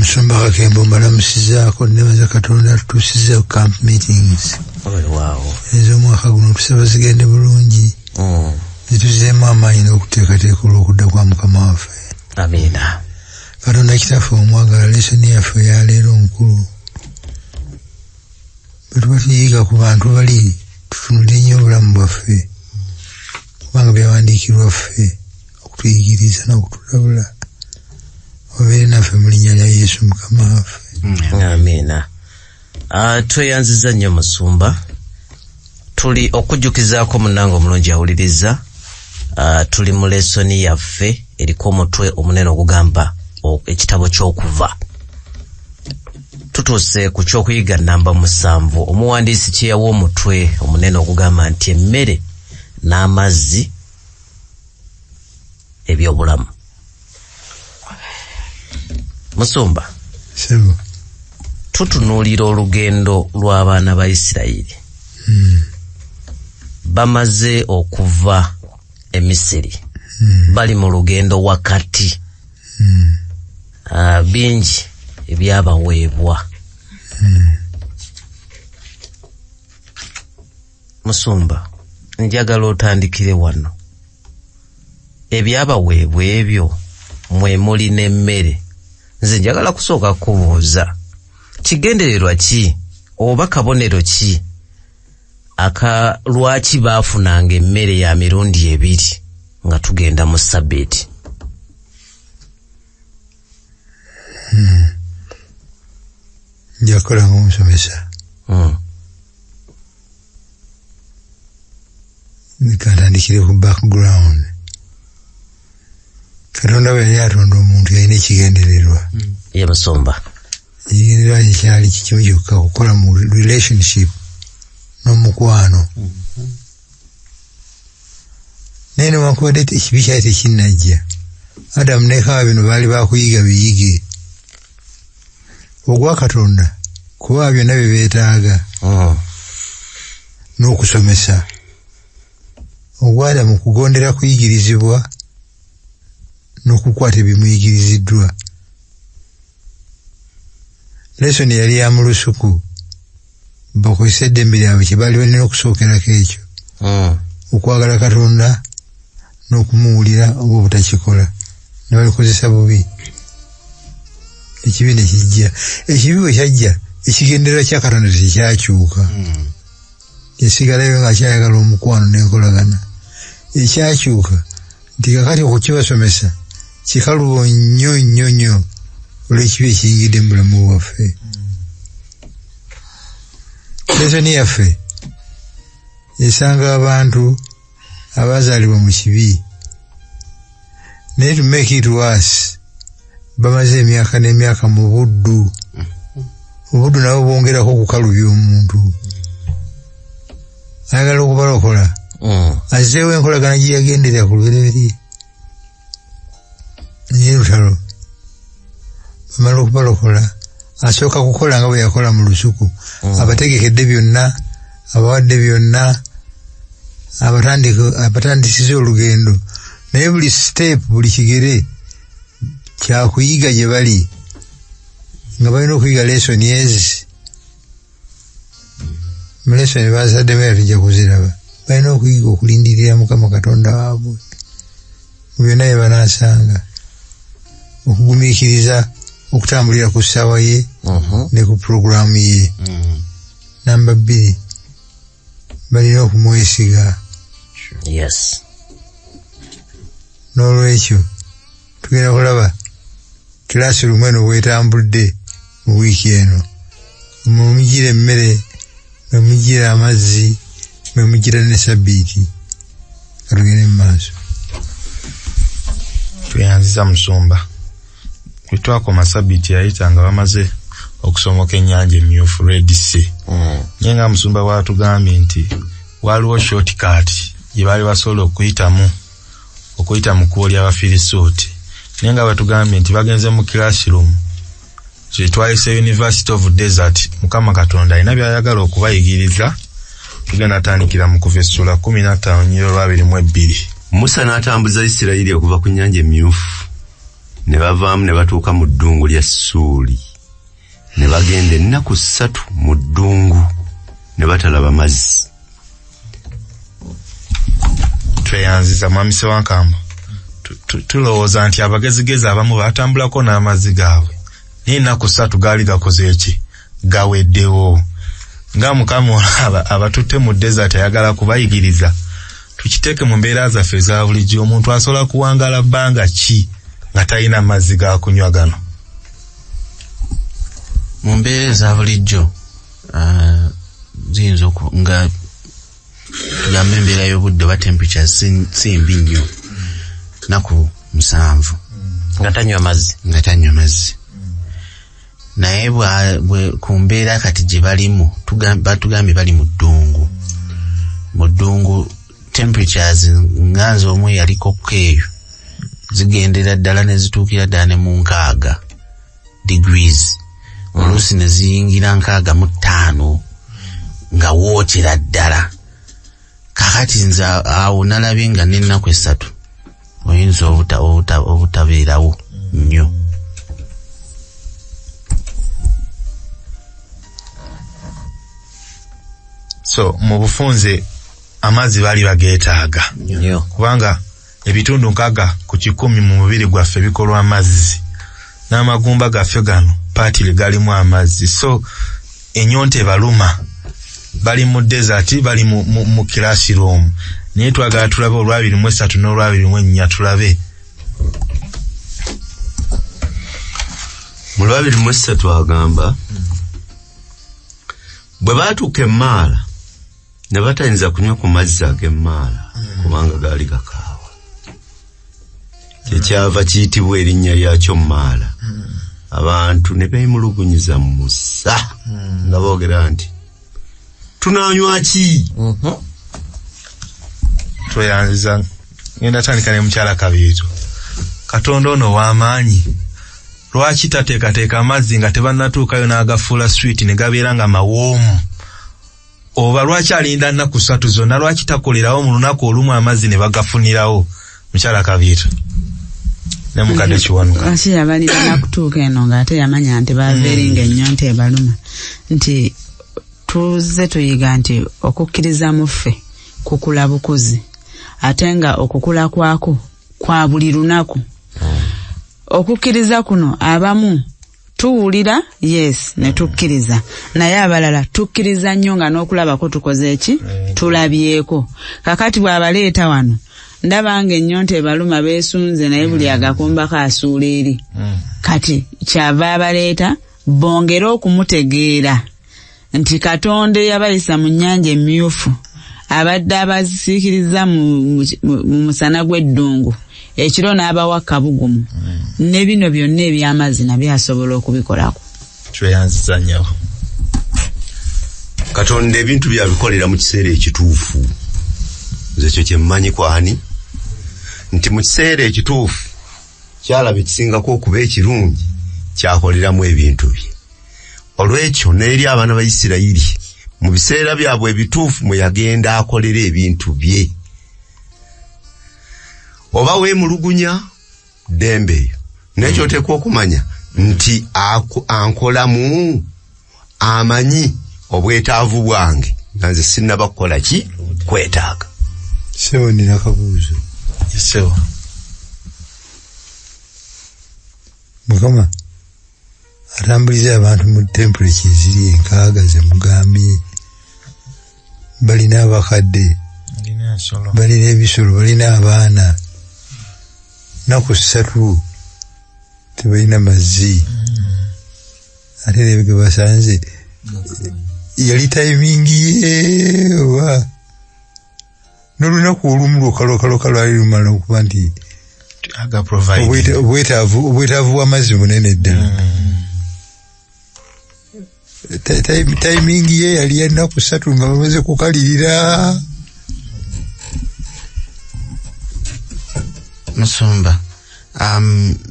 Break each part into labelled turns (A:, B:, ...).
A: Musumba Kakembo mbalamusizaako, nebaza Katonda atutuusizza ku camp meetings
B: Weewaawo.
A: ez'omwaka guno. Tusaba zigende bulungi, zituzeemu amaanyi n'okuteekateeka olw'okudda kwa Mukama waffe.
B: Amiina.
A: Katonda Kitaffe omwagala, lesoni yaffe eyaleero nkulu. Bwe tuba tuyiga ku bantu bali, tutunulire nnyo obulamu bwaffe, kubanga byawandiikirwa ffe okutuyigiriza n'okutulabula. Obeere naffe mu linnya lya Yesu Mukama waffe.
B: Amiina. Tweyanziza nnyo musumba. Tuli okujjukizaako munnange omulungi awuliriza, tuli mu lesoni yaffe eriko omutwe omunene ogugamba ekitabo ky'Okuva. Tutuuse ku kyokuyiga namba 7, omuwandiisi kye yawa omutwe omunene ogugamba nti emmere n'amazzi ebyobulamu. Musumba,
A: Sebo.
B: tutunuulira olugendo lw'abaana ba Isirayiri. Bamaze okuva e Misiri, bali mu lugendo wakati. Bingi ebyabaweebwa. Musumba, njagala otandikire wano. Ebyabaweebwa ebyo mwe muli n'emmere. Nze njagala kusooka kubuuza, kigendererwa ki oba kabonero ki aka lwaki baafunanga emmere ya mirundi ebiri nga tugenda mu sabbiiti?
A: Nja kukola ng'omusomesa. Kantandikire ku background. Katonda bwe yali atonda omuntu, yalina ekigendererwa.
B: Ye musumba.
A: Ekigendererwa kye kyali kikimu kyokka, kukola mu relationship n'omukwano. Naye newankubadde ekibi kyali tekinnajja, Adamu ne Kawa bino baali bakuyiga biyige. Ogwa Katonda kuba byonna bye beetaaga n'okusomesa. Ogwa Adamu kugondera kuyigirizibwa n'okukwata ebimuyigiriziddwa. Lesoni yali ya mu lusuku, bakozesa eddembe lyabwe kye baali balina okusookerako ekyo, okwagala Katonda n'okumuwulira oba obutakikola, ne balikozesa bubi, ekibi ne kijja. Ekibi bwe kyajja, ekigendererwa kya Katonda tekyakyuka, yasigalayo ng'akyayagala omukwano n'enkolagana. Ekyakyuka nti kakati okukibasomesa kikalubo nnyo nnyo nnyo olw'ekibi ekiyingidde mu bulamu bwaffe. Lesoni yaffe esanga abantu abazaalibwa mu kibi, naye to make it worse, bamaze emyaka n'emyaka mu buddu. Obuddu nabwo bwongerako okukalubya omuntu. Ayagala okubalokola, azzeewo enkolagana gye yagenderera ku lubereberye, naye lutalo. Bamala okubalokola, asooka kukola nga bwe yakola mu lusuku. Abategekedde byonna, abawadde byonna, abatandisiza olugendo, naye buli step, buli kigere kyakuyiga gye bali, nga balina okuyiga lesoni ezi. Mu lesoni bazaddemu era tujja kuziraba, balina okuyiga okulindirira Mukama Katonda waabwe mu byonna bye banaasanga, okugumiikiriza, okutambulira ku ssaawa ye ne ku puroguramu ye. Namba 2, balina okumwesiga. N'olwekyo tugenda kulaba classroom eno bwetambudde mu wiiki eno, mwemugira emmere, mwemugira amazzi, mwemugira ne sabbiiti. Katugende mu maaso.
C: Tweyanziza musumba. Bwe twakoma sabbiiti yayita nga bamaze okusomoka ennyanja emyufu, Red Sea, naye nga musumba bwatugambye nti waliwo shortcut gye baali basobola okuyitamu, okuyita mu kkubo ly'Abafirisuuti, naye nga batugambye nti bagenze mu classroom kyetwayise University of Desert. Mukama Katonda alina by'ayagala okubayigiriza. Tugenda tandikira mu Kuva essula 15 nyiro lwa 22.
D: Musa n'atambuza Isirayiri okuva ku nnyanja emyufu. Ne bavaamu ne batuuka mu ddungu lya Ssuuli, ne bagenda ennaku 3 mu ddungu ne batalaba mazzi.
C: Tweyanziza Mwami Ssewankambo. Tulowooza nti abagezigezi abamu batambulako n'amazzi gaabwe, naye ennaku 3 gaali gakoze eki? Gaweddewo. Nga Mukama abatutte mu desert ayagala kubayigiriza, tukiteeke mu mbeera zaffe eza bulijjo. Omuntu asobola kuwangaala bbanga ki nga talina mazzi ga kunywa gano?
B: Mu mbeera eza bulijjo ziyinza nga tugambe embeera y'obudde oba temperature si mbi nnyo, nnaku 7
E: nga tanywa mazzi,
B: nga tanywa mazzi. Naye ku mbeera kati gye balimu, batugambye bali mu ddungu. Mu ddungu temperatures nga nze omu yaliko eyo zigendera ddala ne zituukira ddala ne mu 60 degrees, oluusi ne ziyingira 65 nga wookyera ddala. Kakati nze awo nalabye nga n'ennaku 3 oyinza obutabeerawo nnyo.
C: So mu bufunze amazzi baali bageetaaga, kubanga ebitundu 60% mu mubiri gwaffe bikolwa amazzi, n'amagumba gaffe gano paatiri galimu amazzi. So ennyonta ebaluma, bali mu desert, bali mu classroom. Naye twagala tulabe olwa 23 n'olwa 24, tulabe
D: mu lwa 23 agamba, bwe baatuuka emmaala ne batayinza kunywa ku mazzi ag'emmaala kubanga gaali gakaawa. Kyekyava kiyitibwa erinnya lyakyo mmaala. Abantu ne beemulugunyiza Musa nga boogera nti tunaanywa ki?
C: Tweyanziza. Ngenda tandika ne mukyala Kabiito. Katonda ono w'amaanyi, lwaki tateekateeka amazzi nga tebannatuukayo n'agafuula sweet ne gabeera nga mawoomu? Oba lwaki alinda nnaku 3 zonna? Lwaki takolerawo mu lunaku olumu amazzi ne bagafunirawo? Mukyala Kabiito ne mukadde Kiwanuka.
F: Lwaki yabalira nakutuuka eno ng'ate yamanya nti baava eri ng'ennyonta ebaluma? Nti tuzze tuyiga nti okukkiriza mu ffe kukula bukuzi, ate nga okukula kwako kwa buli lunaku. Okukkiriza kuno abamu tuwulira yes ne tukkiriza, naye abalala tukkiriza nnyo nga n'okulabako tukoze eki? Tulabyeko. Kakati bw'abaleeta wano ndaba nga ennyonta ebaluma beesunze, naye buli agakumbako asuula eri. Kati kyava abaleeta bongere okumutegeera nti Katonda eyabayisa mu nnyanja emmyufu abadde abasiikiriza mu musana gw'eddungu, ekiro n'abawa kabugumu, ne bino byonna eby'amazzi nabyo asobola okubikolako.
C: Tweyanziza nnyo.
D: Katonda ebintu byabikolera mu kiseera ekituufu. Nze ekyo kye mmanyi kwani nti mu kiseera ekituufu kyalaba ekisingako okuba ekirungi kyakoleramu ebintu bye. Olwekyo n'eri abaana ba Isirayiri mu biseera byabwe ebituufu mwe yagenda akolera ebintu bye. Oba weemulugunya ddembe eyo, naye ky'oteekwa okumanya nti ankolamu amanyi obwetaavu bwange nga nze sinnaba kukola ki? Kwetaaga.
A: Ssebo nina akabuuzo.
C: Ssebo.
A: Mukama atambuliza abantu mu temperature eziri 60 ze mugambye, balina abakadde, balina ebisolo, balina abaana, nnaku 3 tebalina mazzi, ate era ge basanze yali tayimingi ye oba n'olunaku olumu lwokka lwali lumala okuba nti obwetaavu bw'amazzi bunene ddala. Tayimingi ye yali ya nnaku 3 nga bamaze kukalirira.
B: Musumba,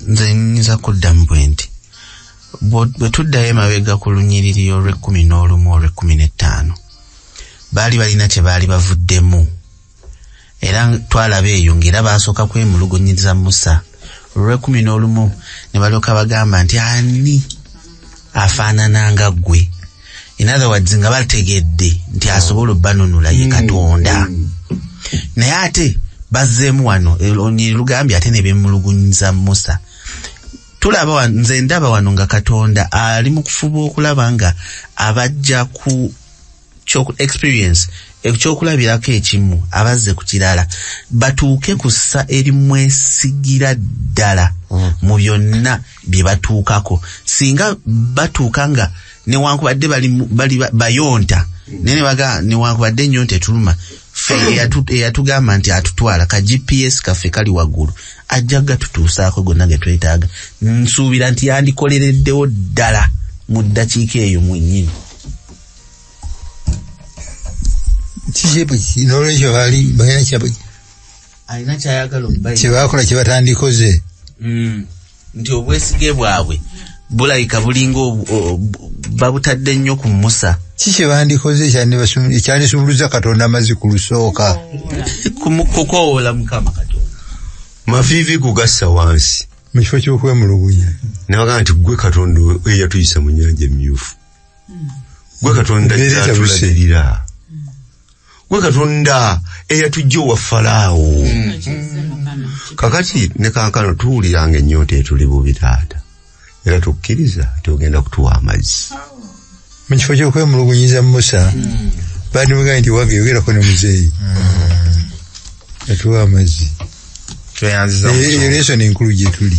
B: nze nnyinza kuddamu bwe nti bwe tuddayo emabega ku lunyiriri olw'ekkumi n'olumu olw'ekumi n'ettaano, baali balina kye baali bavuddemu, era twalaba eyo ng'era baasooka kwemulugunyiriza Musa. Olw'ekumi n'olumu
E: Ne balyoka bagamba nti ani afaanana nga ggwe. In other words, nga bategedde nti asobola obbanunula ye Katonda. Naye ate bazzeemu wano lugambye ate ne bemulugunyiza Musa. Tulaba nze ndaba wano nga Katonda ali mu kufuba okulaba nga abajja ku experience ekyokulabirako ekimu abazze ku kirala batuuke ku ssa erimwesigira ddala mu byonna bye batuukako. Singa batuuka nga newankubadde bali bayonta naye newankubadde ennyonta etuluma ffe eyatugamba nti atutwala ka GPS kaffe kali waggulu ajja gatutuusaako gonna ge twetaaga. Nsuubira nti yandikolereddewo ddala mu ddakiika eyo mwennyini.
A: N'olwekyo baali balina
E: alina kyayagala okubayita
A: kye baakola kye batandikoze
E: nti obwesige bwabwe bulayika bulinga babutadde nnyo ku Musa.
A: Ki kye bandikoze ekyandisumuluza Katonda amazzi ku lusooka?
E: Kukowoola Mukama Katonda.
D: Maviivi kugassa wansi
A: mu kifo ky'okwemulugunya.
D: Ne bagamba nti ggwe Katonda eyatuyisa mu nnyanja emmyufu, ggwe Katonda atulabirira, gwe Katonda eyatujja owa Falaawo. Kakati ne kankano tuwuliranga ennyonta etuli bubi taata, era tukkiriza nti ogenda kutuwa amazzi.
A: Mu kifo ky'okwemulugunyiza Musa, bandimugambye nti wange yogerako ne muzeeyi atuwa amazzi.
C: Tweyanziza
A: eyo lesoni enkulu gye tuli.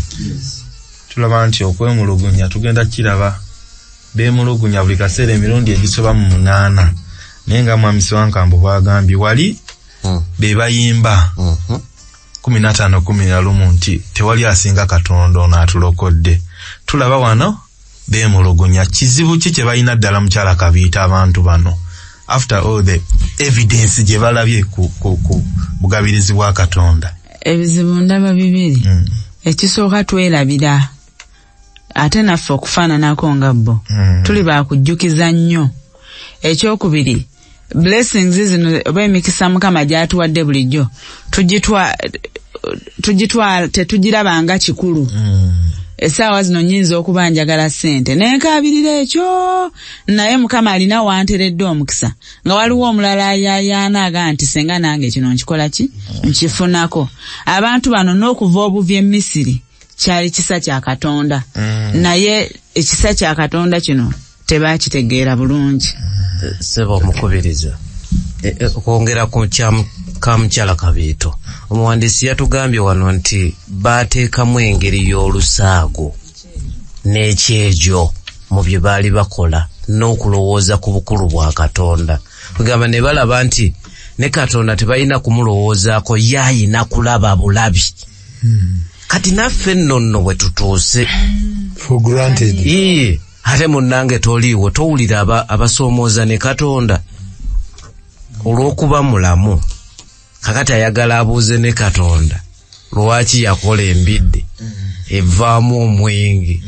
C: Tulaba nti okwemulugunya tugenda kiraba beemulugunya buli kaseera emirundi egisoba mu 8. Naye nga Mwami Ssewankambo bw'agambye wali be bayimba 15-11 nti tewali asinga Katonda ono atulokodde. Tulaba wano beemulugunya. Kizibu ki kye balina ddala mukyala Kabiita abantu bano after all the evidence gye balabye ku bugabirizi bwa Katonda?
F: Ebizibu ndaba bibiri. Ekisooka twerabira ate naffe okufaananako nga bo tuli baakujjukiza nnyo. Ekyokubiri, blessings zino oba emikisa Mukama gy'atuwadde bulijjo tugitwala tetugirabanga kikulu. Essaawa zino nnyinza okuba njagala ssente naye nkaabirira ekyo, naye Mukama alina wanteredde omukisa nga waliwo omulala ayaayaana aga nti senga nange kino nkikola ki nkifunako. Abantu bano n'okuva obuvi e Misiri kyali kisa kya Katonda, naye ekisa kya Katonda kino tebakitegeera bulungi.
B: Ssebo omukubiriza, okwongera ku ka mukyala Kabiito, omuwandiisi yatugambye wano nti baateekamu engeri y'olusaago n'ekyejo mu bye baali bakola n'okulowooza ku bukulu bwa Katonda. Kugamba ne balaba nti ne Katonda tebalina kumulowoozaako, ye ayina kulaba bulabi. Kati naffe nno bwe tutuuse
A: for granted.
B: Ate munnange toliiwo, towulira abasoomooza ne Katonda olw'okuba mulamu. Kakati ayagala abuuze ne Katonda lwaki yakola embidde evaamu omwenge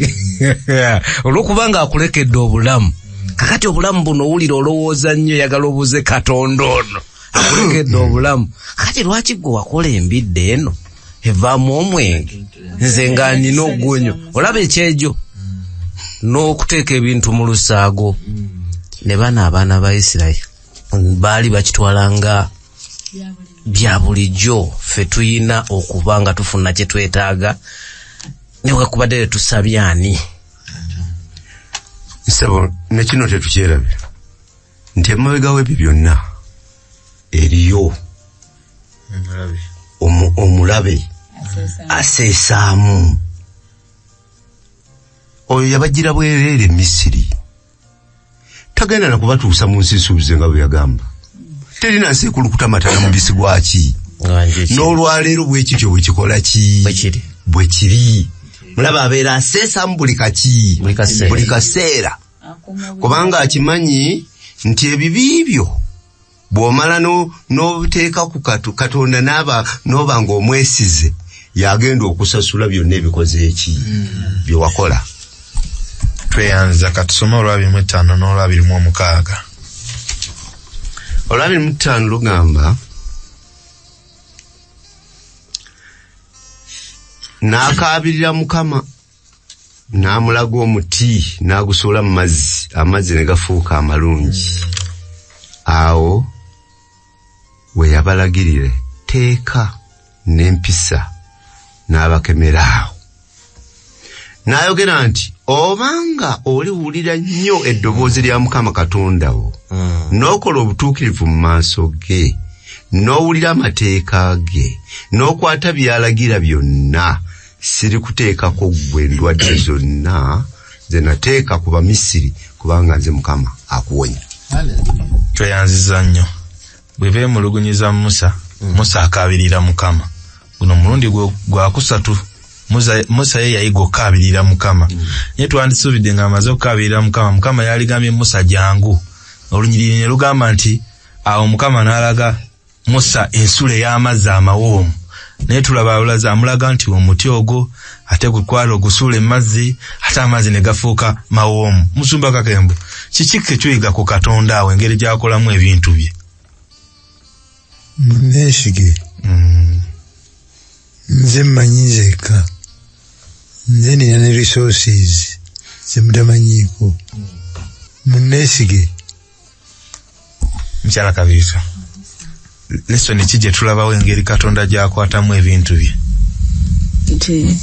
B: olw'okuba ng'akulekedde obulamu. Kakati obulamu buno owulira olowooza nnyo, oyagala obuuze Katonda ono akulekedde obulamu, kakati lwaki gwe wakola embidde eno evaamu omwenge nze nga nina ogunywa? Olaba ekyejo n'okuteeka ebintu mu lusaago. Ne bano abaana ba Isirayiri baali bakitwala nga bya bulijjo, ffe tuyina okuba nga tufuna kye twetaaga newakubadde tetusabye ani.
D: Ssebo ne kino tetukyerabira nti emabega w'ebyo byonna eriyo omulabe aseesaamu. Oyo yabagira bwereere Misiri, tagenda na kubatuusa mu nsi nsuubize nga bwe yagamba. Terina nsi ekulukuta mata na mubisi gwaki. N'olwaleero bwe kityo bwe kikola ki? Bwe kiri. Mulaba abeera aseesamu buli kaki, buli kaseera, kubanga akimanyi nti ebibi byo bw'omala n'obuteeka ku Katonda n'oba ng'omwesize, yagenda okusasula byonna ebikoze eki bye wakola.
C: Tweyanza katusome olwa 25 n'olwa 26.
D: Olwa 25 lugamba, n'akaabirira Mukama N'amulaga omuti n'agusuula mu mazzi, amazzi ne gafuuka amalungi. Awo we yabalagirira etteeka n'empisa n'abakemera awo. N'ayogera nti obanga oliwulira nnyo eddoboozi lya Mukama Katonda wo, n'okola obutuukirivu mu maaso ge, n'owulira amateeka ge, n'okwata by'alagira byonna, sirikuteekako ggwe endwadde zonna ze nateeka ku Bamisiri, kubanga nze Mukama akuwonya.
C: Tweyanziza nnyo. Bwe beemulugunyiza Musa, Musa akaabirira Mukama. Guno mulundi gwakusatu Musa ye yayiga okukaabirira Mukama. Naye twandisuubidde ng'amaze okukaabirira Mukama, Mukama yaligambye Musa jangu. Olunyiriri ne lugamba nti awo Mukama n'alaga Musa ensulo ey'amazzi amawoomu. Naye tulaba abulaza amulaga nti omuti ogwo ate gutwala ogusuula emazzi, ate amazzi ne gafuuka mawoomu. Musumba Kakembo, kiki ke tuyiga ku Katonda awo engeri gy'akolamu ebintu bye?
A: Neesige. Nze mmanyi nzekka. Nze nina ne resources ze mutamanyiiko. Munneesige.
C: Mukyala Kabiito, lesson ki gye tulabawo engeri Katonda gy'akwatamu ebintu bye?
F: Nti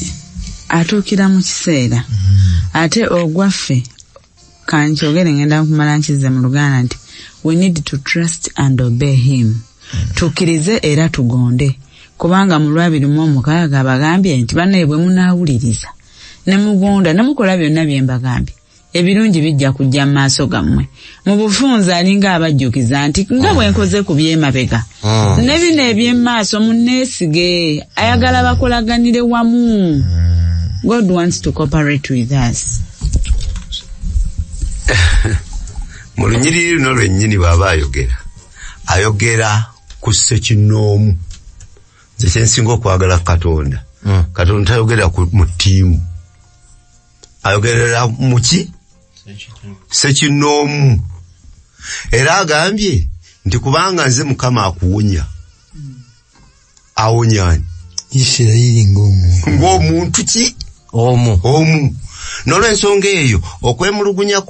F: atuukira mu kiseera. Ate ogwaffe, kankyogere ngenda kumala nkize mu Luganda nti we need to trust and obey him. Tukkirize era tugonde. Kubanga mu 26 abagambye nti bannaye bwe munaawuliriza ne mugonda ne mukola byonna bye mbagambye, ebirungi bijja kujja mu maaso gammwe. Mu bufunze alinga abajjukiza nti nga bwe nkoze ku by'emabega, ne bino eby'emaaso munneesige. Ayagala bakolaganire wamu. God wants to cooperate with us.
D: Mu lunyiriri luno lwennyini bw'aba ayogera, ayogera ku ssekinnoomu. Nze kye nsinga okwagala Katonda. Katonda tayogera mu ttiimu, ayogerera mu ki? Ssekinnoomu. Era agambye nti kubanga nze Mukama akuwonya. Awonya ani?
A: Isirayiri ng'omuntu.
D: Ng'omuntu ki?
B: Omu.
D: Omu. N'olw'ensonga eyo okwemulugunya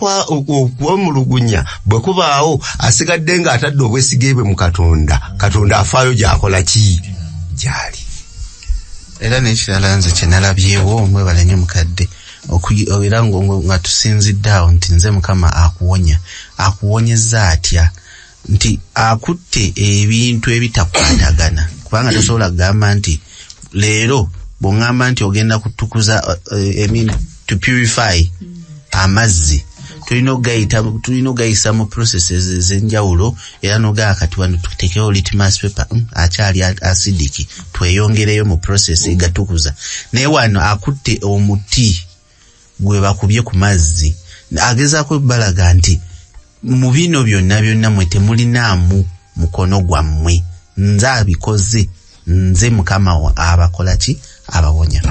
D: bwe kubaawo, asigadde ng'atadde obwesige bwe mu Katonda. Katonda afaayo gy'akola ki? Gy'ali.
E: Era n'ekirala nze kye nalabyewo, mwebale nnyo mukadde, era nga tusinzidde awo nti nze Mukama akuwonya. Akuwonyeza atya? Nti akutte ebintu ebitakwatagana, kubanga tosobola kugamba nti leero bw'oŋŋamba nti ogenda kutukuza, I mean to purify amazzi, tulina okugayisa mu processes ez'enjawulo, era n'ogamba kati wano tuteekewo litmus paper, akyali acidic, tweyongereyo mu process egatukuza. Naye wano akutte omuti gwe bakubye ku mazzi, agezaako balaga nti mu bino byonna byonna mwe temulinaamu mukono gwammwe, nze abikoze, nze Mukama abakola ki? Abawonya.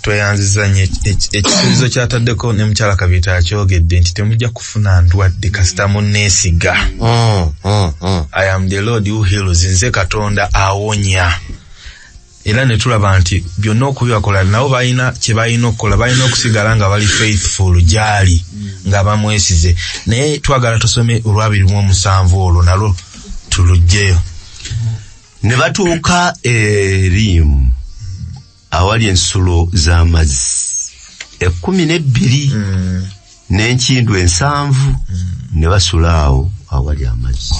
C: Tweyanziza nnyo ekisuubizo kyataddeko ne mukyala Kabiito akyogedde nti temujja kufuna ndwadde kasita munneesiga. I am the Lord who heals, nze Katonda awonya. Era ne tulaba nti byonna okubibakola nabo balina kye balina okukola, balina okusigala nga bali faithful gy'ali, nga bamwesize. Naye twagala tusome olw'27 olwo nalwo tuluggyeyo.
D: Ne batuuka Erimu awali ensulo z'amazzi 12 n'enkindu 7, ne basula awo awali amazzi.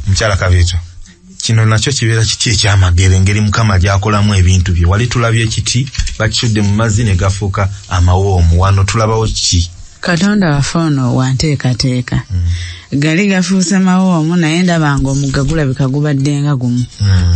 C: Mukyala Kabiito, kino nakyo kibeera kiti ekyamagero engeri Mukama gy'akolamu ebintu bye. Wali tulabye ekiti bakisudde mu mazzi ne gafuuka amawoomu, wano tulabawo ki?
F: Katonda waffe ono wanteekateeka. Gali gafuuse mawoomu, naye ndaba ng'omugga gulabika gubadde nga gumu.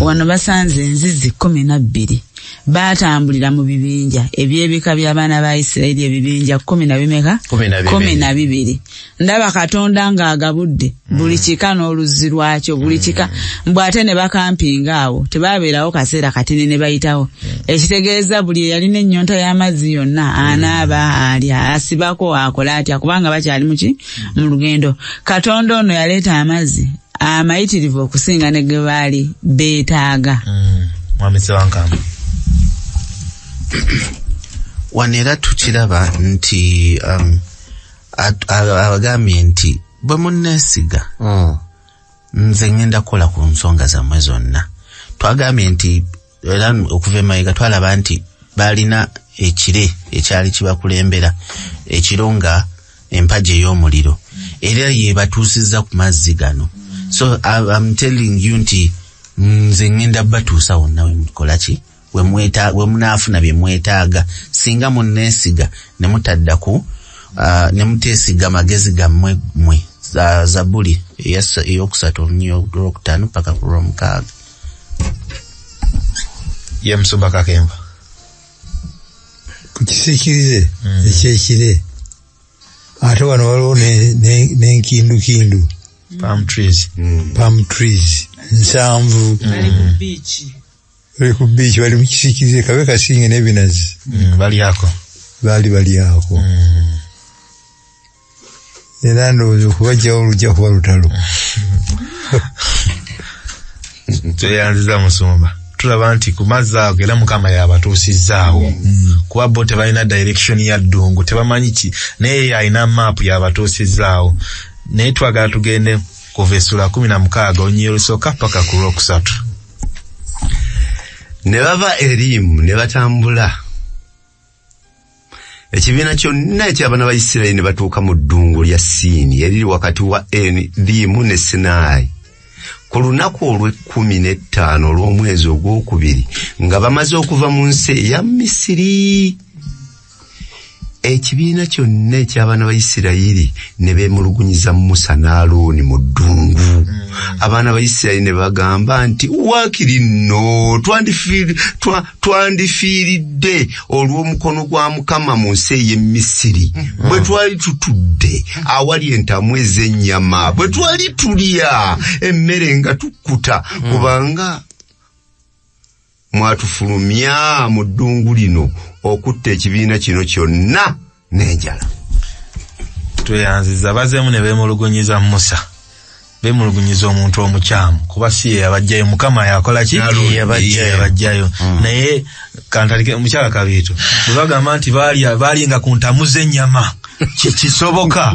F: Wano basanze enzizi 12. Baatambulira mu bibinja eby'ebika by'abaana ba Isirayiri, ebibinja 12. 12. Ndaba Katonda ng'agabudde buli kika n'oluzzi lwakyo, buli kika. Mbw ate ne bakampinga awo, tebaabeerawo kaseera katini ne bayitawo. Ekitegeeza buli eyalina ennyonta y'amazzi yonna anaaba, alya, asibako, akola atya, kubanga bakyali muki? Mu lugendo. Katonda ono yaleeta amazzi amayitirivu okusinga ne ge baali beetaaga.
C: Mwami Ssewankambo.
E: Wano era tukiraba nti abagambye nti bwe munneesiga nze ngenda kukola ku nsonga zammwe zonna. Twagambye nti era okuva emabega twalaba nti balina ekire ekyali kibakulembera ekiro nga empagi ey'omuliro era yebatuusizza ku mazzi gano. So I'm telling you nti nze ngenda batuusa wonna we mukola ki, we munaafuna bye mwetaaga singa munneesiga ne mutadda ku ne muteesiga magezi gammwe mmwe. Zabuli 3 5 paka ku 6.
C: Ye Musumba Kakemba.
A: Ku kisiikirize ekyekire ate wano waliwo n'enkindukindu
C: palm trees,
A: palm trees 7 bali ku beach, bali mu kisiikirize kabe kasinge n'ebinazi
C: balyako,
A: baali balyako. Era ndowooza okubajjawo lujja kuba lutalo.
C: Tweyanziza Musumba. Tulaba nti ku mazzi ago era Mukama yabatuusizzaawo kuba bo tebalina direction ya ddungu, tebamanyi ki, naye alina maapu yabatuusizzaawo. Naye twagala tugende kuva essula 16 olunyiriri olusooka paka ku 3.
D: Ne bava Erimu ne batambula ekibiina kyonna eky'abaana ba Isirayiri ne batuuka mu ddungu lya Siini eriri wakati wa Erimu ne Sinaayi ku lunaku olw'e15 olw'omwezi ogwokubiri nga bamaze okuva mu nsi eya Misiri. Ekibiina kyonna eky'abaana ba Isirayiri ne beemulugunyiza Musa ne Alooni mu ddungu. Abaana ba Isirayiri ne bagamba nti waakiri nno twandifiiridde olw'omukono gwa Mukama mu nsi ey'e Misiri, bwe twali tutudde awali entamu ez'ennyama, bwe twali tulya emmere nga tukkuta, kubanga mwatufulumya mu ddungu lino okutta ekibiina kino kyonna n'enjala.
C: Tweyanziza. Bazeemu ne beemulugunyiza Musa, beemulugunyiza omuntu omukyamu kuba si ye yabajjayo, Mukama yakola ki? Yabajjayo. Naye kantalike mukyala Kabiito bwe bagamba nti baalinga ku ntamu z'ennyama, kisoboka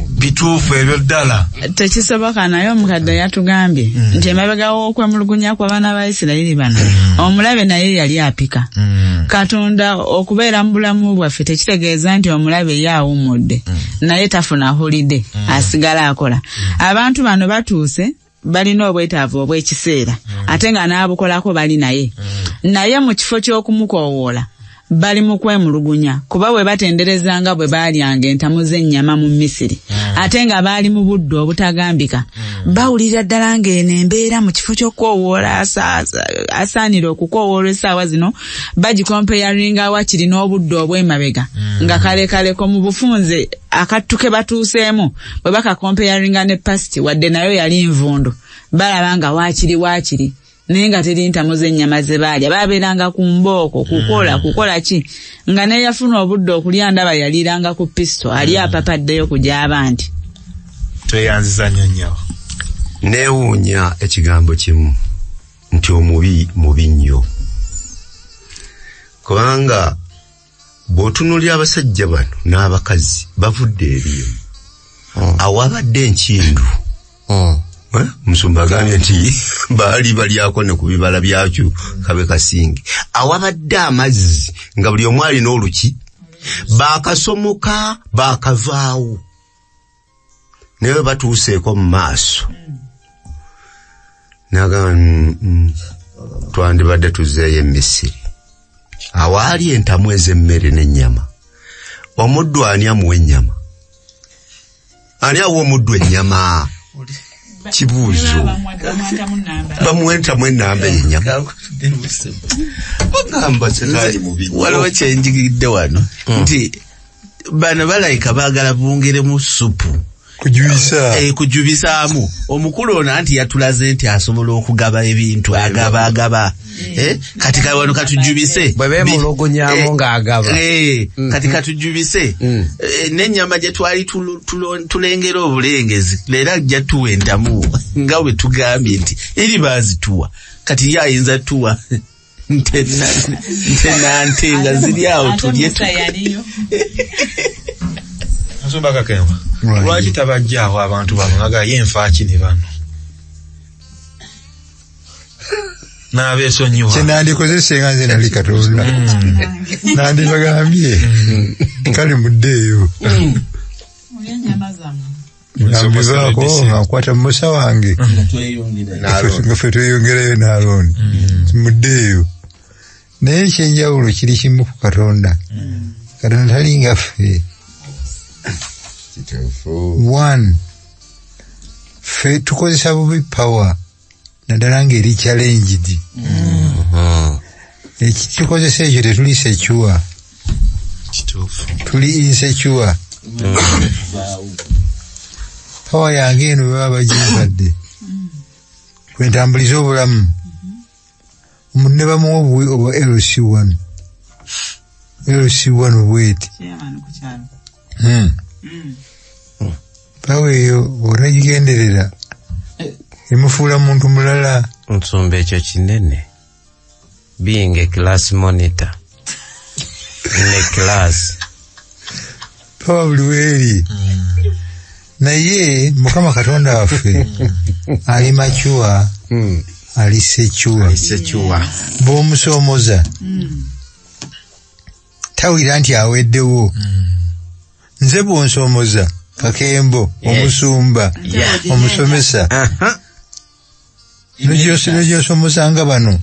C: bituufu ebyo ddala?
F: Tekisoboka. Naye omukadde yatugambye nti emabega w'okwemulugunya kw'abaana ba Isirayiri bano omulabe naye yali apika. Katonda okubeera mu bulamu bwaffe tekitegeeza nti omulabe ye awummudde, naye tafuna holiday, asigala akola. Abantu bano batuuse balina obwetaavu obw'ekiseera ate nga n'abukolako bali naye, naye mu kifo ky'okumukoowoola bali mu kwemulugunya, kuba bwe batenderezanga bwe baalyanga entamu z'ennyama mu Misiri ate nga baali mu budde obutagambika, bawulira ddala ng'eno embeera mu kifo ky'okukoowoola asaanira okukoowoola essaawa zino bagikompeyaringa wakiri n'obudde obw'emabega nga kalekaleko mu bufunze akattu ke batuuseemu bwe bakakompeyaringa ne past, wadde nayo yali nvundu, balaba nga waakiri naye nga teri ntamu z'ennyama ze baalya. Baabeeranga ku mbooko kukola ki, nga neyafuna obudde okulya ndaba yaliiranga ku pisto, ali apapaddeyo kugyaba nti.
C: Tweyanziza nnyo nnyo.
D: Neewuunya ekigambo kimu nti omubi mubi nnyo, kubanga bw'otunuulira abasajja bano n'abakazi bavudde eriyo awabadde enkindu. Musumba agambye nti baali balyako ne ku bibala byakyo kabe kasinge, awabadde amazzi nga buli omu alina oluki, baakasomoka baakavaawo, naye batuuseeko mu maaso nagamba twandibadde tuzzeeyo e Misiri awaali entamu ez'emmere n'ennyama. Omuddu ani amuwa ennyama? Ani awa omuddu ennyama? Kibuuzo. Bamuwa entamu ennamba y'ennyama. Bagamba setaani mubi.
E: Waliwo kyenjigidde wano nti bano balayika baagala bongeremu ssupu kujubisaamu. Omukulu ono anti yatulaze nti asobola okugaba ebintu, agaba. Kati wano katujubise
B: bwe beemulugunyaamu ng'agaba.
E: Kati katujubise n'ennyama gye twali tulengera obulengezi leero ajja tuwa entamu nga bwe tugambye nti eri baazituwa, kati ye ayinza tuwa. Nte nante nga ziri awo tulye.
C: Nsumba Kakembo, lwaki tabajjaawo abantu bano nga ye nfaaki ne bano n'abeesonyiwa?
A: Kyenandikoze senga nze nali Katonda nandibagambye kale muddeeyo nambivaako nga nkwata Musa wange nga ffe tweyongerayo n'Alooni muddeeyo. Naye ekyenjawulo kiri kimu ku Katonda. Katonda talinga ffe. One, ffe tukozesa bubi power naddala ng'eri challenged. Ekitukozesa ekyo tetuli secure, tuli insecure. Power yange eno bwe baba bagimpadde kwentambuliza obulamu, omuntu ne bamuwa obuwi obwa LC1 LC1 bweti power eyo bw'otagigenderera emufuula muntu mulala.
B: Nsumba ekyo kinene, being a class monitor in a class.
A: Power buli weeri. Naye Mukama Katonda waffe ali mature, ali secure. Bw'omusoomoza tawulira nti aweddewo. Nze bw'onsoomoza Kakembo, omusumba, omusomesa, n'ogyosomosanga bano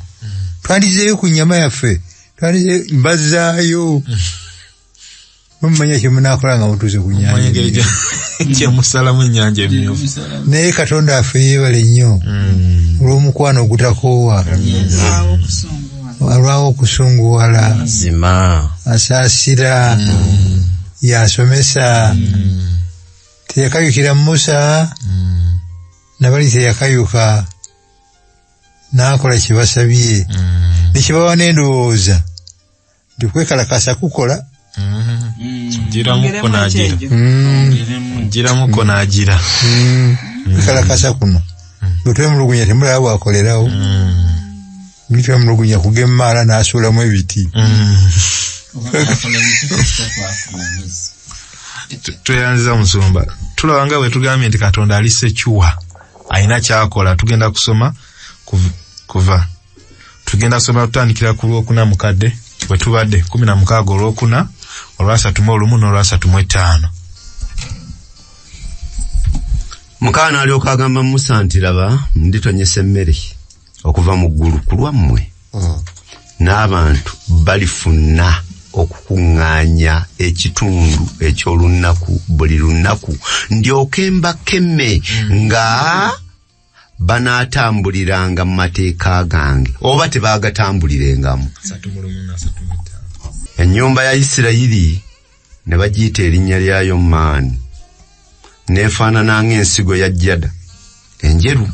A: twandizeeyo ku nnyama yaffe, twandizeeyo mbazaayo. Mumanya kye munaakola nga mutuuse ku nnyanja
C: kyemusalamu ennyanja emyufu.
A: Naye Katonda affe yeebale nnyo olw'omukwano ogutakoowa, alwawo okusunguwala, asaasira, yasomesa. Teyakayukira Musa nabali teyakayuka, n'akola kye basabye nekibawa n'endowooza nti kwekalakasa kukola.
C: Giramuko n'agira
A: kwekalakasa kuno bwe twemulugunya temulaba bwakolerawo. Bitwemulugunya kugemmaala n'asuulamu ebiti.
C: Tweyanziza musumba. Tulaba nga bwe tugambye nti Katonda ali secure, alina kyakola. Tugenda kusoma kuva tugenda kusoma tutandikira ku lwokuna mukadde bwe tubadde 16 olwokuna olwasatu mu olumu n'olwasatu mu etaano.
D: Mukama n'alyoka agamba Musa nti laba nditonyesa emmere okuva mu ggulu ku lwammwe, n'abantu balifuna okukuŋŋaanya ekitundu eky'olunaku buli lunaku, ndyoke mbakeme nga banaatambuliranga mu mateeka gange oba tebaagatambulirengamu. Ennyumba ya Isirayiri ne bagiyita erinnya lyayo Maani, n'efaanana ng'ensigo ya jjada enjeru,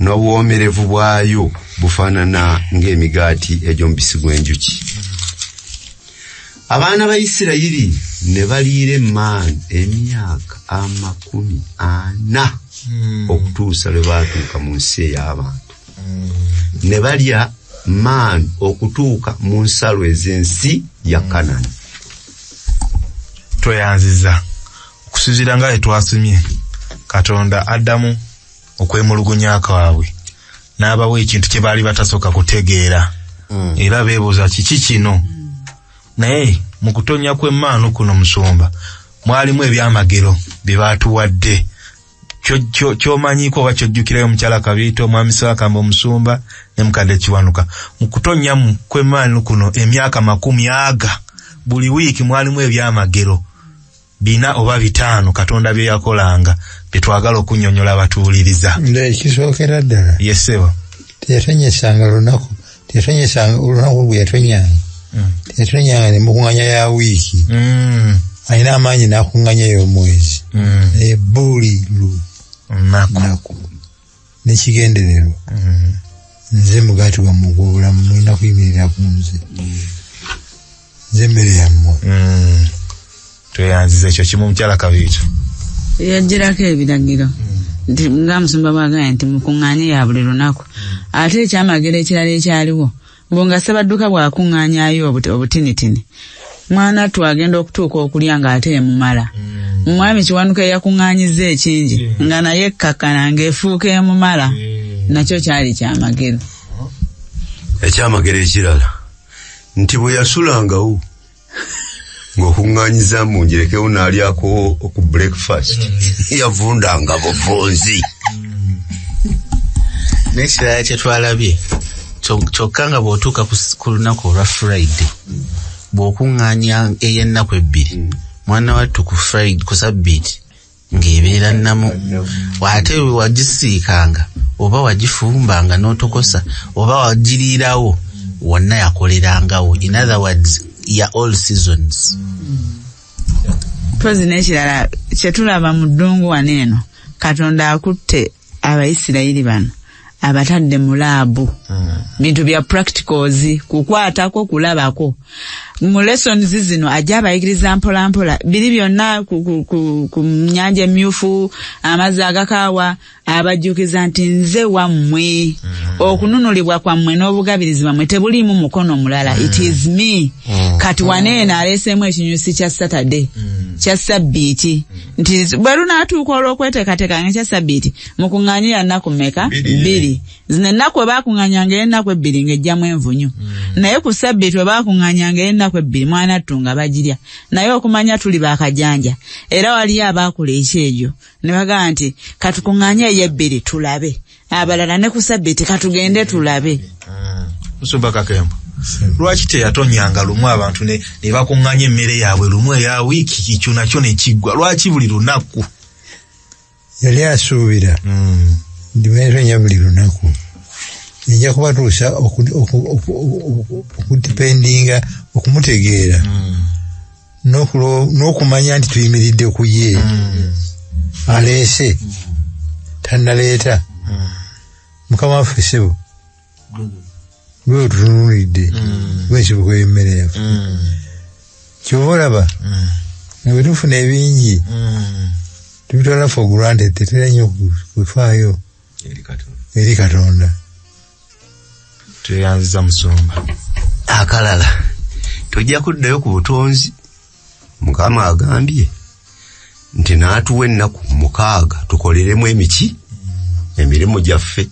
D: n'obuwoomerevu bwayo bufaanana ng'emigaati egy'omubisi gw'enjuki. Abaana ba Isirayiri ne baliira emmaanu emyaka 40 okutuusa lwe baatuuka mu nsi ey'abantu. Ne balya maanu okutuuka mu nsalo ez'ensi ya Kanani.
C: Tweyanziza okusinziira nga etwasimye Katonda addamu okwemulugunya kwabwe n'abawa ekintu kye baali batasooka kutegeera. Era beebuuza kiki kino. Naye mu kutonya kw'emmaanu kuno musumba mwalimu ebyamagero bye baatuwadde. Kyomanyiiko oba kyojjukirayo omukyala Kabiito, omwami Ssewakambo omusumba ne mukadde Kiwanuka. Mu kutonyamu kw'emmaanu kuno emyaka 40 buli wiiki mwalimu ebyamagero 4 oba 5 Katonda bye yakolanga bye twagala okunnyonnyola abatuwuliriza.
A: Ekisookera ddala
C: yesebo
A: teyatonyesanga lunaku, teyatonyesanga olunaku gwe yatonyanga, teyatonyanga ne mukuŋŋanya ya wiiki. Alina amaanyi n'akuŋŋanya y'omwezi, naye buli lunaku n'ekigendererwa. Nze mugaati gwammwe ogw'obulamu, mulina kuyimirira ku nze, nze emmere yammwe.
C: Tweyanziza ekyo kimu mukyala Kabiito.
F: Yagirako ebiragiro nti nga musumba bw'agambye nti mukuŋŋaanye ya buli lunaku. Ate ekyamagero ekirala ekyaliwo Mbu nga Ssebadduka bw'akuŋŋaanyaayo obutinitini, mwana attu agenda okutuuka okulya ng'ate emumala. Mwami Kiwanuka eyakuŋŋaanyizza ekingi nga naye ekkakkana ng'efuuka emumala, nakyo kyali kyamagero.
D: Ekyamagero ekirala nti bwe yasulangawo ng'okuŋŋaanyiza mbu ngirekewo n'alyako ku breakfast, yavundanga buvunzi.
E: N'ekirala kye twalabye, kyokka nga bw'otuuka ku lunaku olwa Friday, bw'okuŋŋaanya ey'ennaku ebbiri, mwana wattu ku Friday, ku Sabbiiti ng'ebeera nnamu, ate wagisiikanga oba wagifumbanga n'otokosa oba wagiriirawo, wonna yakolerangawo. In other words, ya all seasons.
F: Mpozi n'ekirala kye tulaba mu ddungu wano eno, Katonda akutte Abayisirayiri bano abatadde mu laabu, bintu bya practicals, kukwatako, kulabako. Mu lessons zino ajja abayigiriza mpola mpola biri byonna ku nnyanja Emmyufu, amazzi agakaawa, abajjukiza nti nze wammwe, okununulibwa kwammwe n'obugabirizi bwammwe tebuliimu mukono mulala, it is me. Kati wano eno aleeseemu ekinyusi kya Saturday, kya Sabbiiti, nti bwe lunaatuuka olw'okweteekateeka nga ekya Sabbiiti, mukuŋŋaanye ya nnaku mmeka? 2. Zino ennaku we baakuŋŋaanyanga ey'ennaku 2 ng'ejjamu envunyu, naye ku Sabbiiti we baakuŋŋaanyanga ey'ennaku 2, mwana ttu nga bagirya. Naye okumanya tuli baakajanja, era waliyo abaakola ekyejo ne bagamba nti katukuŋŋaanye ey'ebbiri tulabe, abalala ne ku Sabbiiti katugende tulabe.
C: Musumba Kakembo, lwaki teyatonyanga lumu abantu ne bakuŋŋaanya emmere yaabwe lumu eya wiiki, ekyo nakyo ne kiggwa? Lwaki buli lunaku?
A: Yali asuubira nti bw'etonya buli lunaku ejja kubatuusa okudipendinga, okumutegeera n'okumanya nti tuyimiridde ku ye. Aleese tannaleeta. Mukama waffe ssebo, gwe otutunuulidde lw'ensibuko y'emmere yaffe. Ky'ova olaba nga bwe tufuna ebingi tubitwala for granted, tetera nnyo kufaayo eri Katonda.
C: Tweyanziza musumba.
D: Akalala tojja kuddayo ku butonzi. Mukama agambye nti n'atuwa ennaku 6 tukoleremu emiki emirimu gyaffe,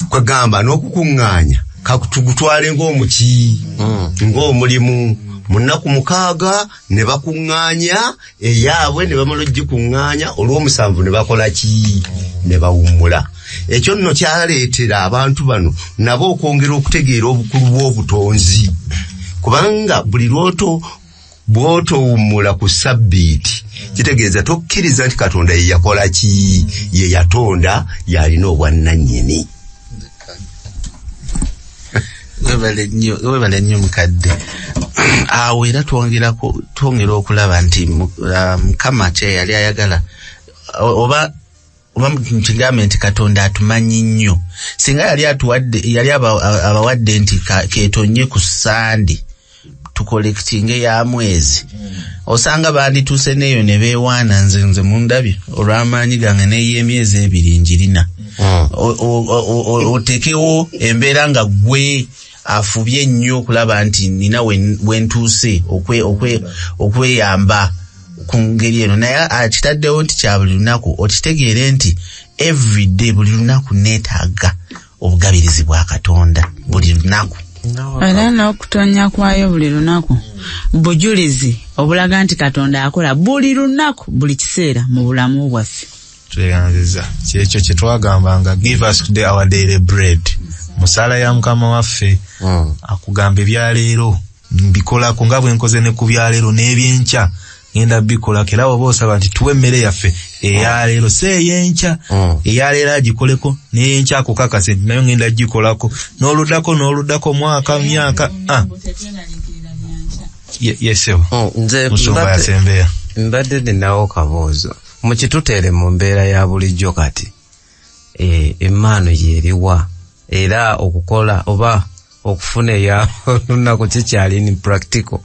D: kwegamba n'okukuŋŋaanya katugutwale ng'omuki, ng'omulimu. Mu nnaku 6 ne bakuŋŋaanya eyaabwe, ne bamala ogikuŋŋaanya, olw'omusanvu ne bakola ki? Ne bawummula. Ekyo nno kyaleetera abantu bano nabo okwongera okutegeera obukulu bw'obutonzi, kubanga buli bw'otowummula ku Sabbiiti kitegeeza tokkiriza nti Katonda ye yakola ki, ye yatonda, y'alina obwannannyini.
E: Webale nnyo mukadde. Awo era twongera okulaba nti Mukama kye yali ayagala, oba nkigambe nti Katonda atumanyi nnyo. Singa yali atuwadde, yali abawadde nti keetonye ku Sande tukolekitinge ya mwezi, osanga bandituuse n'eyo ne beewaana, nze mundabye olw'amaanyi gange n'ey'emyezi 2 njirina. Oteekewo embeera nga ggwe afubye nnyo okulaba nti nina wentuuse okweyamba ku ngeri eno, naye akitaddewo nti kya buli lunaku. Okitegeere nti everyday, buli lunaku neetaaga obugabirizi bwa Katonda buli lunaku.
F: Era n'okutonya kwayo buli lunaku bujulizi obulaga nti Katonda akola buli lunaku, buli kiseera mu bulamu bwaffe.
C: Tweyanziza kyekyo kye twagambanga, give us today our daily bread. Musaala ya Mukama waffe akugamba ebyaleero mbikolako nga bwe nkoze ne ku byaleero n'ebyenkya ngenda bikolako. Era oba osaba nti tuwe emmere yaffe eyaleero, si ey'enkya, eyaleero agikoleko n'eyenkya akukakase nti nayo ngenda gikolako, n'oluddako n'oluddako, mwaka myaka. Yesewo musumba yasembeya.
B: Mbadde ninawo kabuuzo mukituteere mu mbeera ya bulijjo kati, emmaanu y'eriwa? Era okukola oba okufuna eya olunaku kikyali in practical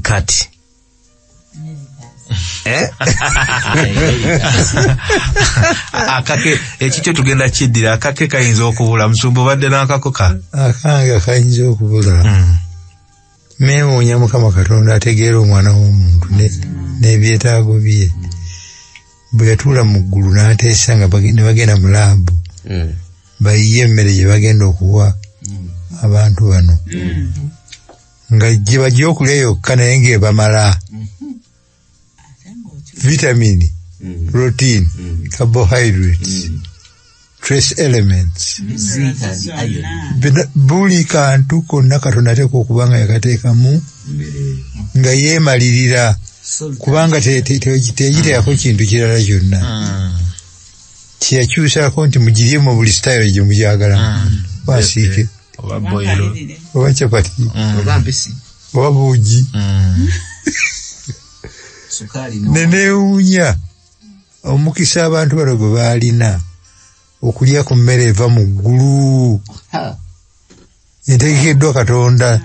B: kati? Eh?
C: Akake ekikyo tugenda kiddira, akake kayinza okubula. Musumba obadde n'akako ka
A: Akange kayinza okubula. Neewuunya Mukama Katonda ategeera omwana w'omuntu n'ebyetaago bye. Bwe yatuula mu ggulu n'ateesa nga ne bagenda mu laabu bayiye emmere gye bagenda okuwa abantu bano, nga gye bajja okulya yokka naye ng'ebamala vitamini, protein, carbohydrates, trace elements, buli kantu konna Katonda ateekwa okuba nga yakateekamu nga yeemalirira, kubanga tegiteekako kintu kirala kyonna. Kyeyakyusaako nti mugirye mu buli sitayiro gye mugyagalamu, basiike
C: oba boilo
A: oba capati
E: oba mpisi
A: oba buugi.
E: Sukaali.
A: Neneewuunya omukisa abantu bano gwe baalina okulya ku mmere eva mu ggulu entegekeddwa Katonda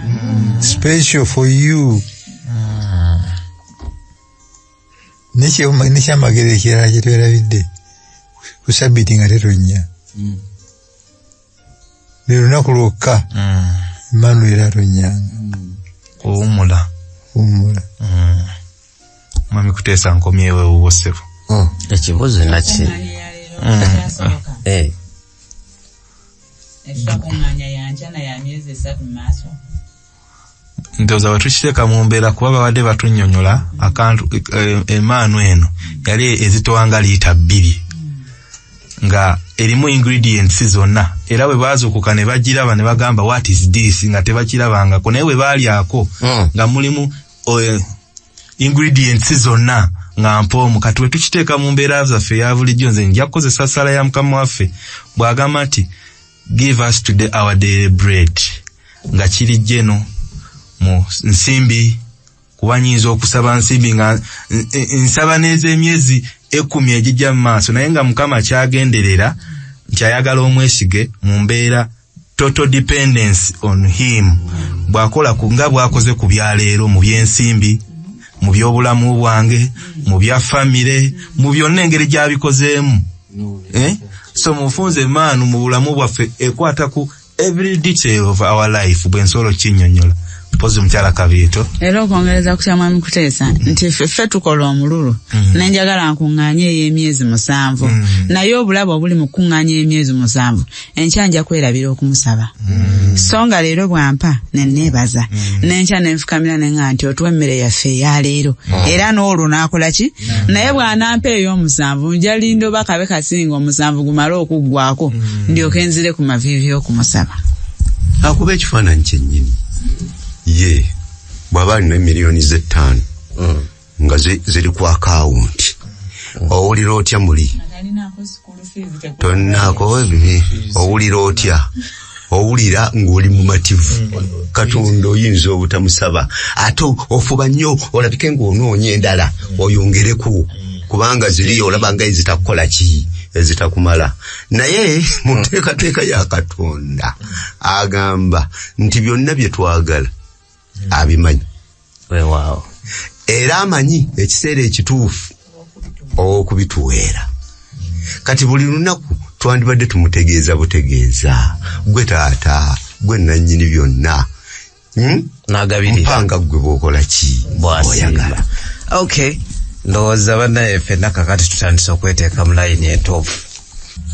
A: special for you. Nekyamagero ekirala kyetwerabidde, ku sabiti nga tetonnya, lwe lunaku lwokka Emmanuel atonnyanga.
C: Kuwummula.
A: Kuwummula.
C: Mwami Kuteesa, nkomyewo ewuwo ssebo.
B: Ekibuuzo naki? Eh.
F: Ekyakuŋŋaanya yanjana ya myezi 3 mu maaso.
C: Ndowooza bwe tukiteeka mu mbeera, kuba babadde batunnyonnyola akantu emaanu eno yali ezitowa nga liita 2 nga erimu ingredients zonna, era bwe baazuukuka ne bagiraba ne bagamba, "What is this?" nga tebakirabangako, naye bwe baalyako nga mulimu ingredients zonna nga mpoomu. Kati bwe tukiteeka mu mbeera zaffe eya bulijjo, nze nja kukozesa ssaala ya Mukama waffe bw'agamba nti, "Give us today our daily bread," nga kiri jeno mu nsimbi, kuba nyinza okusaba nsimbi nga nsaba n'ez'emyezi 10 egijja mu maaso, naye nga Mukama kyagenderera nti ayagala omwesige mu mbeera, total dependence on him, bw'akola nga bw'akoze ku byaleero mu by'ensimbi, mu by'obulamu bwange, mu bya famire, mu byonna engeri gy'abikozeemu, eh? So mufunze emaanu mu bulamu bwaffe ekwata ku every detail of our life, bwe nsobola okinnyonnyola. Mpozi omukyala Kabiito.
F: Era okwongereza ku kya Mwami Kuteesa nti ffe tukola omululu nenjagala nkuŋŋaanye ey'emyezi 7, naye obulabo obuli mu kuŋŋaanya emyezi 7, enkya nja kwerabira okumusaba, so nga leero bwampa neneebaza, n'enkya nenfukamira neŋŋa nti otuwa emmere yaffe eyaleero, era n'olwo n'akola ki? Naye bw'anampa ey'omusanvu, nja linda oba kabe kasinga omusanvu gumale okuggwako, ndyoke nzire ku maviivi okumusaba.
D: Akuba ekifaananyi kyennyini, ye bw'aba alina miliyoni z'ettaano nga ziri ku akawunti, owulira otya muli? Tonnaako ebibi, owulira otya? Owulira ng'oli mumativu. Katonda oyinza obutamusaba, ate ofuba nnyo olabike ng'onoonya endala oyongereku, kubanga ziri olaba nga ezitakukola ki, ezitakumala. Naye mu nteekateeka ya Katonda agamba nti byonna bye twagala abimanyi.
B: Weewaawo.
D: Era amanyi ekiseera ekituufu okubituweera. Kati buli lunaku twandibadde tumutegeeza butegeeza, gwe taata, gwe nannyini byonna,
B: N'agabirira.
D: Mpanga gwe bw'okola ki,
B: bw'oyagala.
D: Bw'oyagala.
B: Okay, ndowooza bannaye ffenna kakati tutandise okweteeka mu layini entuufu.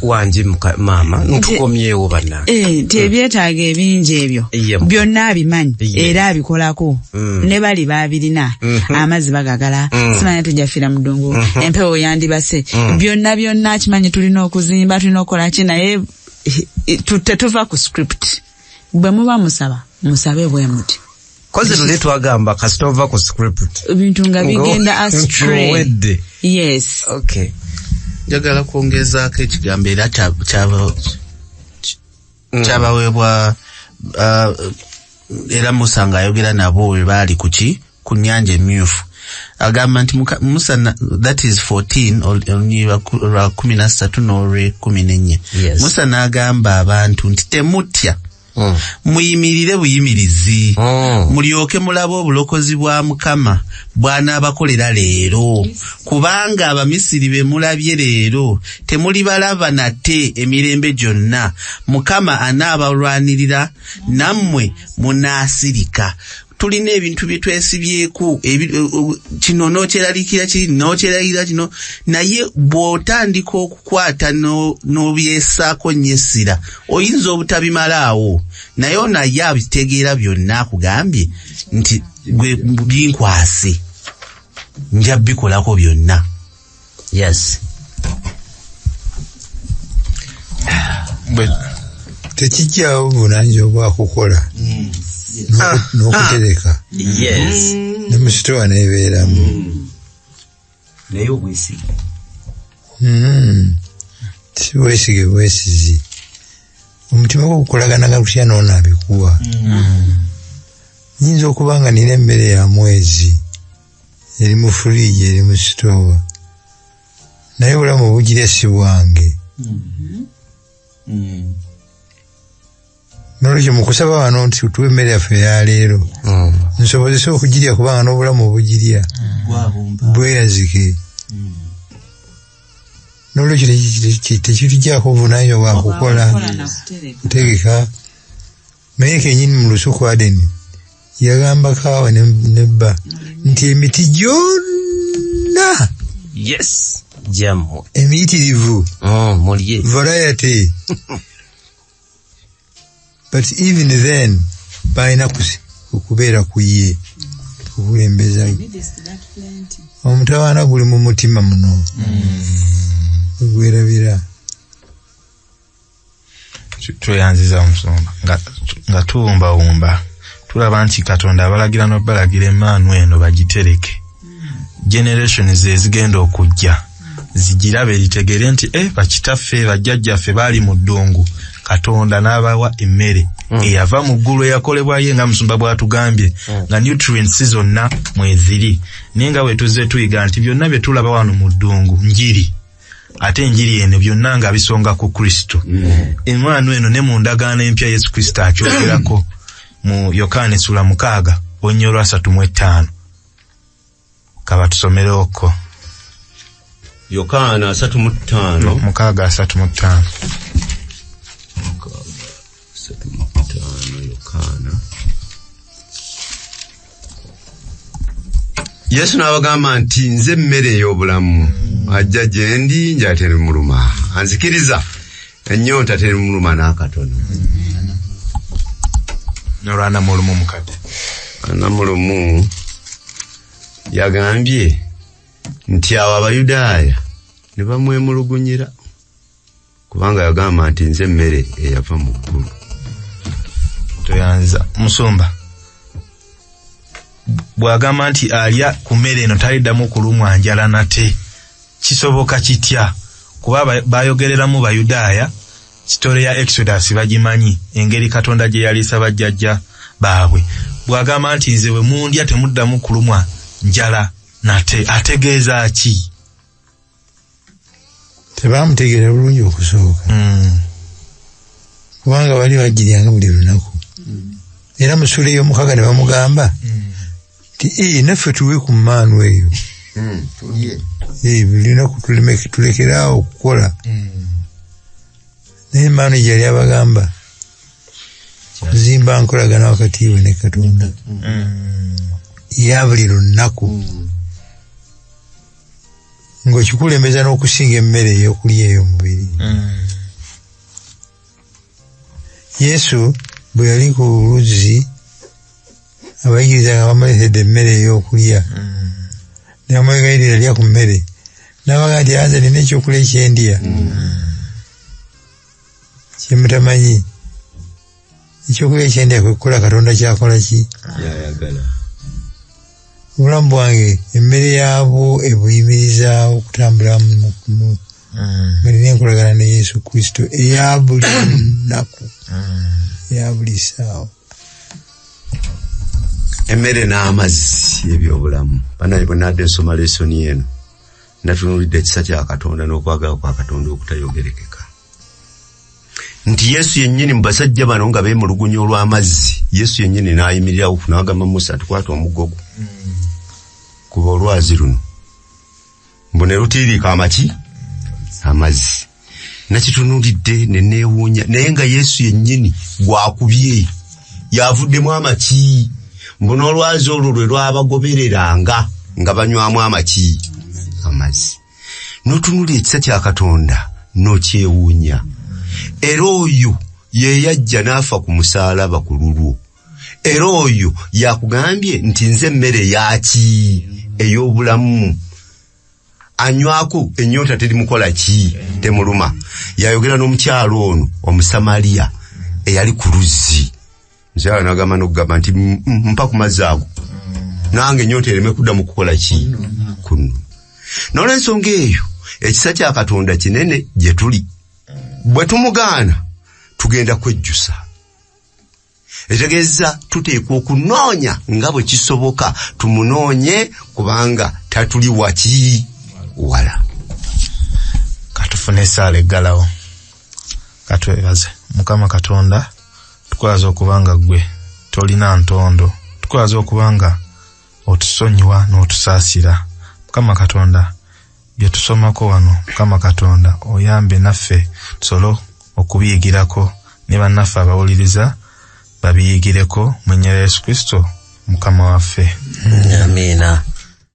B: Wangi maama, ntukomyewo bannange.
F: Eh, nti ebyetaago ebingi ebyo byonna abimanyi era abikolako. Ne bali baabirina, amazzi bagagala, simanyi tujja fiira mu ddungu, empewo yandibase, byonna byonna akimanyi, tulina okuzimba, tulina okukola ki, naye tetuva ku script. Bwe muba musaba, musabe bwe muti.
B: Kozi luli twagamba kasita ova ku script,
F: ebintu nga bigenda astray.
B: Ng'owedde.
F: Yes.
B: Okay.
E: Njagala kwongezaako ekigambo era kyabaweebwa era Musa ng'ayogera nabo bwe baali ku ku Nnyanja Emyufu, agamba nti Musa that is 14 olunyiriri lwa 13 n'olw'e 14. Musa n'agamba abantu nti, "Temutya." Muyimirire buyimirizi, mulyoke mulabe obulokozi bwa Mukama bw'anaabakolera leero, kubanga Abamisiri be mulabye leero temulibalaba nate emirembe gyonna. Mukama anaabalwanirira, nammwe munaasirika. Tulina ebintu bye twesibyeku, kino n'okyeraliikira kiri, n'okyeraliikira kino, naye bw'otandika okukwata n'obyesaako nnyo essira, oyinza obutabimalaawo. Naye ono ye abitegeera byonna, akugambye nti gwe binkwase, nja bikolako byonna.
B: Yes.
A: Tekijjaawo buvunaanyizibwa bwa kukola n'okutereka.
B: Yes.
A: Ne mu sitowa n'ebeeramu.
D: Naye obwesige.
A: Si bwesige bwesizi. Omutima gwo gukolagana gutya n'ono abikuwa. Nyinza okuba nga nina emmere ya mwezi eri mu furiigi, eri mu sitowa, naye obulamu obugirya si bwange. Nolwekyo mu kusaba wano nti tuwe emmere yaffe eya leero, nsobozese okugirya kubanga n'obulamu obugirya bweyazike. Nolwekyo tekitujjaako obuvunaanyizibwa bwa kukola, kutegeka. Naye kennyini mu lusuku Adeni yagamba Kaawa ne bba nti emiti gyonna,
B: yes, gyammwe,
A: emiyitirivu,
B: mulye,
A: variety. But even then balina okubeera ku ye kukulembeza. Omutawaana guli mu mutima muno, gwerabira.
C: Tweyanziza omusumba nga tuwumbawumba tulaba nti Katonda abalagira n'obalagira emmaanu eno bagitereke, generations ezigenda okujja zigirabe litegere nti bakitaffe bajjajjaffe baali mu ddungu, Katonda n'abawa emmere eyava mu ggulu eyakolebwayo nga musumba bw'atugambye, nga nutrients zonna mweziri. Naye nga bwe tuzze tuyiga nti byonna bye tulaba wano mu ddungu njiri, ate enjiri eno byonna nga bisonga ku Kristo. Emmaanu eno ne mu ndagaano empya Yesu Kristo akyogerako mu Yokaana essula 6 olunyiriri 35. Kaba tusomerewokko.
D: Yokaana 35.
C: 6:35.
D: 35 Yokaana. Yesu n'abagamba nti nze emmere ey'obulamu, ajja gye ndi nja terimuluma, anzikiriza ennyonta terimuluma n'akatono.
C: N'olwana mulumu mukadde.
D: Ana mulumu yagambye nti awo Abayudaaya ne bamwemulugunyira kubanga yagamba nti nze emmere eyava mu ggulu.
C: Toyanza musumba bw'agamba nti alya ku mmere eno taliddamu kulumwa njala nate, kisoboka kitya? Kuba bayogereramu Bayudaaya, sitore ya Exodus bagimanyi, engeri Katonda gye yaliisa bajjajja baabwe. Bw'agamba nti nze bwe mundya temuddamu kulumwa njala nate, ategeeza ki?
A: Tebamutegeera bulungi okusooka, kubanga bali bagiryanga buli lunaku. Era mu ssuula ey'omukaaga ne bamugamba nti naffe tuwe ku mmaanu eyo, buli lunaku tulekeraawo okukola. Naye emmaanu gye yali abagamba kuzimba nkolagana wakati we ne Katonda ya buli lunaku, ng'okikulembeza n'okusinga emmere ey'okulya ey'omubiri. Yesu bwe yali ku luzzi, abayigiriza nga bamuleetedde emmere ey'okulya, ne bamwegayirira lya ku mmere, n'abagamba nti nze nina ekyokulya ekyendya kye mutamanyi. Ekyokulya ekyendya kwe kukola Katonda ky'akola ki?
D: Yayagala.
A: Obulamu bwange emmere yaabwo ebuyimirizaawo okutambula mulina enkolagana ne Yesu Kristo eya buli lunaku, eya buli ssaawa.
D: Emmere n'amazzi ebyobulamu. Bannange bwe nadde nsoma lesoni eno, natunuulidde ekisa kya Katonda n'okwagala kwa Katonda okutayogerekeka. Nti Yesu yennyini mu basajja bano nga beemulugunya olw'amazzi, Yesu yennyini n'ayimirirawo n'agamba Musa nti kwata omuggo gwo kuba olwazi luno, mbu ne lutiiriika amaki amazzi. Nakitunuulidde ne neewuunya, naye nga Yesu yennyini gwakubye yavuddemu amaki, mbu n'olwazi olwo lwe lwabagobereranga nga banywamu amaki amazzi. N'otunuulira ekisa kya Katonda n'okyewuunya. Era oyo ye yajja n'afa ku musaalaba ku lulwo. Era oyo yakugambye nti nze emmere yaaki ey'obulamu, anywako ennyonta terimukola ki, temuluma. Yayogera n'omukyalo ono Omusamaliya eyali ku luzzi. Omukyala n'agamba n'okugamba nti mpa ku mazzi ago nange ennyonta ereme kuddamu kukola ki, kunnuma. N'olwensonga eyo ekisa kya Katonda kinene gye tuli. Bwe tumugaana tugenda kwejjusa. Etegeeza tuteekwa okunoonya nga bwe kisoboka, tumunoonye kubanga tatuli waki wala.
C: Katufune essaala eggalawo. Katwebaze Mukama Katonda, tukwaza okubanga ggwe tolina ntondo, tukwaza okubanga otusonyiwa n'otusaasira. Mukama Katonda, bye tusomako wano, Mukama Katonda oyambe naffe tusobole okubiyigirako ne bannaffe abawuliriza babiyigireko mu nnyina Yesu Kristo Mukama waffe.
B: Amiina.